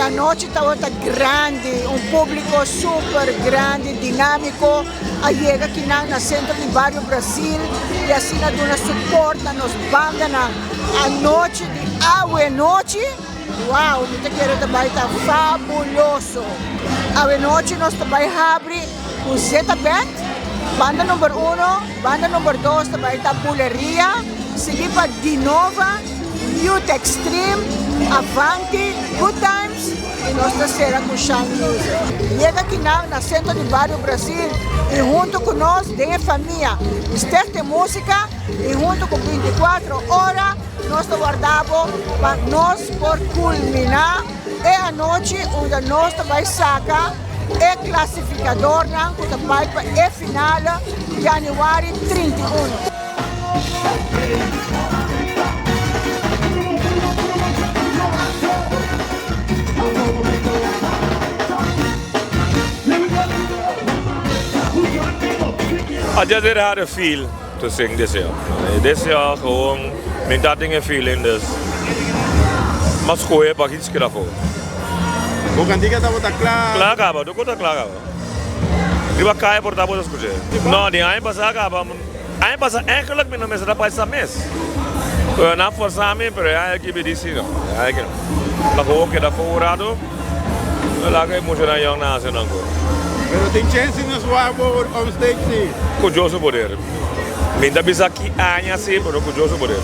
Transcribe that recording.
anochi tabata grandi, un publico super grandi, dinamico a yega akinan na Centro di Bario Brasil y asina duna support na nos bandanan. Anochi di awe nochi, wow, mi ta kere ta bay ta fabuloso. Awe nochi nos ta bay habri cu Zeta Band, banda number uno, banda number dos ta bay ta Buleria, sigui pa Dinova, Youth Extreme, Avanti, Good Times y nos ta cera cu Shine Music. Yega kinan na Centro di Bario Brasil y hunto cu nos den e famia di Stichting Musica y hunto cu 24 Ora nos ta warda bo pa nos por culmina e anochi unda nos ta bay saca e clasificadornan cu ta bay pa e finale januari 31. I just didn't have the feel to sing this year. This year gewoon mi ta tin e feeling dus m'a scohe pa kichi keda afo. Bo cantica tabata cla? Cla caba, tur cosa cla caba. Riba caya por ta bo ta scucha. No, di aña pasa caba. Aña pasa eigenlijk mi no mester a bai sa mes. Pero nan forsa mi, pero e aña aki mi di si no. E aña aki no. Ta gewoon keda for un rato, no laga e muchanan yong nan hasi nan kos. Pero tin chens si nos wak bo on stage si? Ku Dios su poder. Mi ta bisa ki aña si, pero ku Dios su poder.